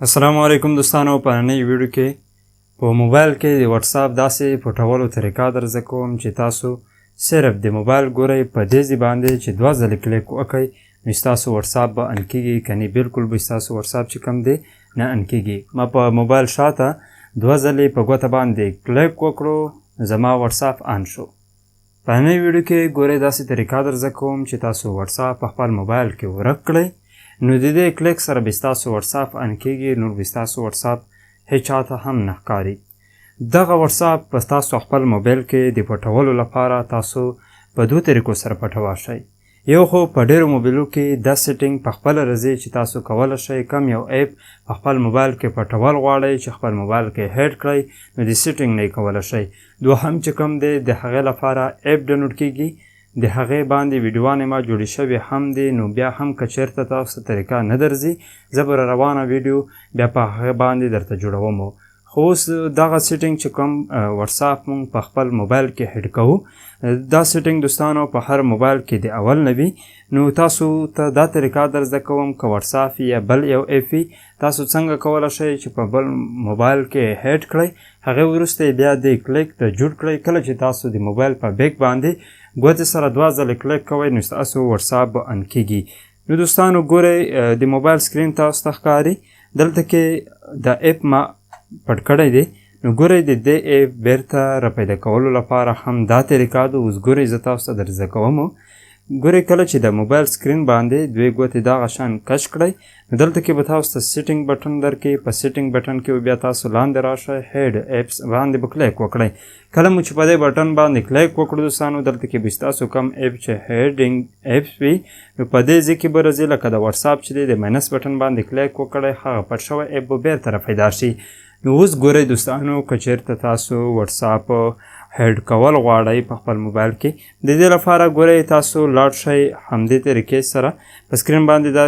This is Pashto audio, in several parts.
السلام علیکم دوستانو، په ننۍ ویډیو کې په موبایل کې د واتساپ داسې پټولو طریقه در زده کوم چې تاسو صرف د موبایل ګورئ په دې ځای باندې چې دوه ځلې کلیک وکړئ نو ستاسو واتساپ به on کېږي، کني بالکل به ستاسو واتساپ چې کوم دی نه on کېږي. ما په موبایل شاته دوه ځلې په ګوته باندې کلیک وکړو، زما واتساپ on شو. په ننۍ ویډیو کې ګورئ داسې طریقه در زده کوم چې تاسو واتساپ په خپل موبایل کې ورک کړئ، نو د دې کلیک سره به ستاسو واتساپ on کېږي، نور به ستاسو واتساپ هیچا ته هم نه ښکاري. دغه واتساپ په تاسو خپل موبایل کې د پټولو لپاره تاسو په دوه طریقو سره پټولی شئ. یو خو په ډیرو موبایلو کې دا setting په خپله راځي چې تاسو کولی شئ کم یو app په خپل موبایل کې پټول غواړئ چې خپل موبایل کې hide کړئ، نو د setting نه یې کولی شئ. دوهم چې کوم دی د هغې لپاره app download کېږي، د هغې باندې ویډیوانې ما جوړې شوې هم دي، نو بیا هم که چېرته تاسو ته طریقه نه درځي زه به روانه ویډیو بیا په هغې باندې درته جوړوم. خو اوس دغه setting چې کوم واتساپ مونږ په خپل موبایل کې hide کوو، دا setting دوستانو په هر موبایل کې د اول نه وي، نو تاسو ته دا طریقه در زده کوم که واتساپ یا بل یو app وي تاسو څنګه کولی شئ چې په بل موبایل کې hide کړئ، هغې وروسته یې بیا دې کلیک ته جوړ کړئ. کله چې تاسو د موبایل په back باندې ګوتې سره دوه ځلې کلیک کوئ نو ستاسو واتساپ به on کېږي. نو دوستانو ګورئ د موبایل screen تاسو ته ښکاري، دلته کې د app ما پټ کړی دی، نو ګورئ د دې app بیرته راپیدا کولو لپاره هم دا طریقه ده. اوس ګورئ زه تاسو ته در زده کوم. ګورئ کله چې د موبایل screen باندې دوې ګوتې دغه شان کش کړئ نو دلته کې به تاسو ته setting button درکړي، په setting button کې به بیا تاسو لاندې راشئ hide apps باندې به کلیک وکړئ. کله مو چې په دې بټن باندې کلیک وکړو دوستانو دلته کې به ستاسو کوم app چې hiding apps وي نو په دې ځای کې به راځي، لکه د واتساپ چې دی د minus button باندې کلیک وکړئ هغه پټ شوی app به بیرته راپیدا شي. نو اوس ګورئ دوستانو که چېرته تاسو واتساپ hide کول غواړئ په خپل موبایل کې، د دې لپاره ګورئ تاسو لاړ شئ همدې طریقې سره په screen باندې دا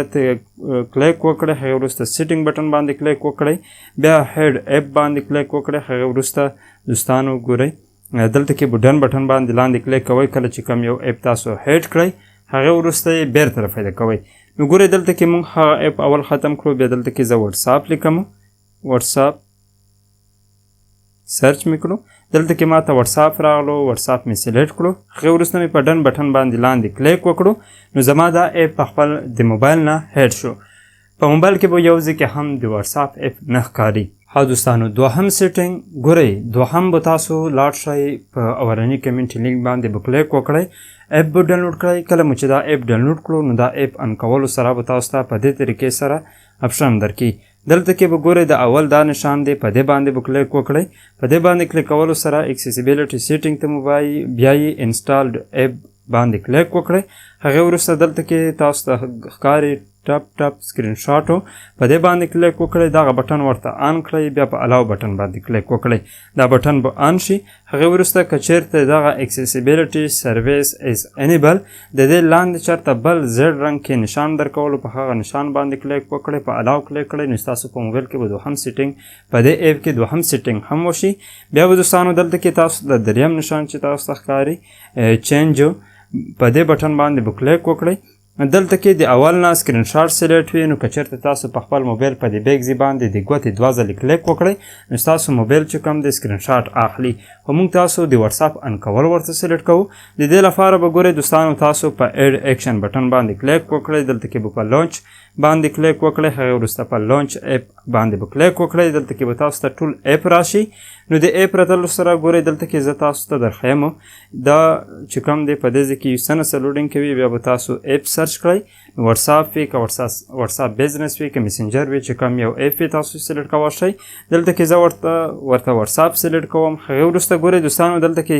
کلیک وکړئ، هغې وروسته setting button باندې کلیک وکړئ، بیا hide app باندې کلیک وکړئ، هغې وروسته دوستانو ګورئ دلته کې به done button باندې لاندې کلیک کوئ. کله چې کوم یو app تاسو hide کړئ هغې وروسته یې بیرته راپیدا کوئ. نو ګورئ دلته کې مونږ هغه app اول ختم کړو، بیا دلته کې زه واتساپ لیکم، واتساپ search مې کړو، دلته کې ما ته واتساپ راغلو، واتساپ مې select کړو، هغې وروسته مې په done button باندې لاندې کلیک وکړو، نو زما دا app په خپل د موبایل نه hide شو. په موبایل کې به یو ځای کې هم د واتساپ app نه ښکاري. ها دوستانو دوهم setting ګورئ، دوهم به تاسو لاړ شئ په اولني comment link باندې به کلیک وکړئ، app به download کړئ. کله مو چې دا app download کړو نو دا app on کولو سره به تاسو ته په دې طریقې سره option درکړي. دلته کې به ګورئ د اول دا نشان دی، په دې باندې به کلیک وکړئ، په دې باندې کلیک کولو سره accessibility setting ته مو بیا یې installed app باندې کلیک وکړئ. هغې وروسته دلته کې تاسو ته ښکاري tap tap screenshot، په دې باندې کلیک وکړئ، دغه بټن ورته on کړئ، بیا په allow button باندې کلیک وکړئ، دا بټن به on شي. هغې وروسته که چېرته دغه accessibility service is enable د دې لاندې چېرته بل زیړ رنګ کې نشان درکولو په هغه نشان باندې کلیک وکړئ، په allow کلیک کړئ، نو ستاسو په موبایل کې به دوهم setting په دې app کې دوهم setting هم وشي. بیا به دوستانو دلته کې تاسو د دریم نشان چې تاسو ته ښکاري change په دې بټن باندې به کلیک وکړئ. دلته کې د اول نه screenshot select وي، نو که چېرته تاسو په خپل موبایل په دې back ځای باندې د ګوتې دوه ځلې کلیک وکړئ نو ستاسو موبایل چې کوم دی screenshot اخلي. خو موږ تاسو د واتساپ on کول ورته select کوو. د دې لپاره به ګورئ دوستانو تاسو په add action button باندې کلیک وکړئ، دلته کې به په launch باندې کلیک وکړئ، هغې وروسته په launch app باندې به کلیک وکړئ، دلته کې به تاسو ته ټول app راشي. نو د app راتلو سره ګورئ دلته کې زه تاسو ته درښیم دا چې کوم دی په دې ځای کې یو څه نه څه loading کوي، بیا به تاسو app search کړئ، نو واتساپ وي که واتساپ business وي که میسنجر وي چې کوم یو app وي تاسو select کولی شئ. دلته کې زه ورته واتساپ select کوم. هغې وروسته ګورئ دوستانو دلته کې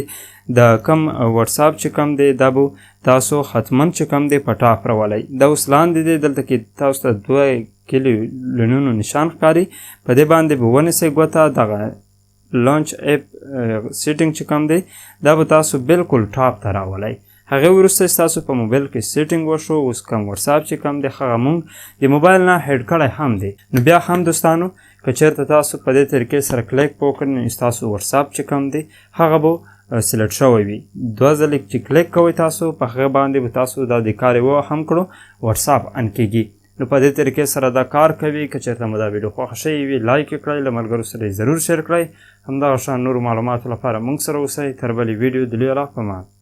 د کوم واتساپ چې کوم دی دا به تاسو حتما چې کوم دی په top راولئ. دا اوس لاندې دی، دلته کې تاسو ته دوه کلي لینونو نشان ښکاري، په دې باندې به ونیسئ ګوته، دغه launch app setting چې کوم دی دا به تاسو بالکل top ته راولئ. هغې وروسته ستاسو په موبایل کې setting وشو. اوس کوم واتساپ چې کوم دی هغه مونږ د موبایل نه hide کړی هم دی. نو بیا هم دوستانو که چېرته تاسو په دې طریقې سره کلیک وکړئ نو ستاسو واتساپ چې کوم دی هغه به select شوی وي. دوه ځلې چې کلیک کوئ تاسو په هغه باندې به تاسو دا د کار یې هم کړو واتساپ on کېږي. نو په دې طریقې سره دا کار کوي. که چېرته مو دا ویډیو خوښه شوې وي، لایک یې کړئ، له ملګرو سره یې ضرور شیر کړئ. همدغه شان نورو معلوماتو لپاره موږ سره اوسئ. تر بلې ویډیو د لوی الله په امان.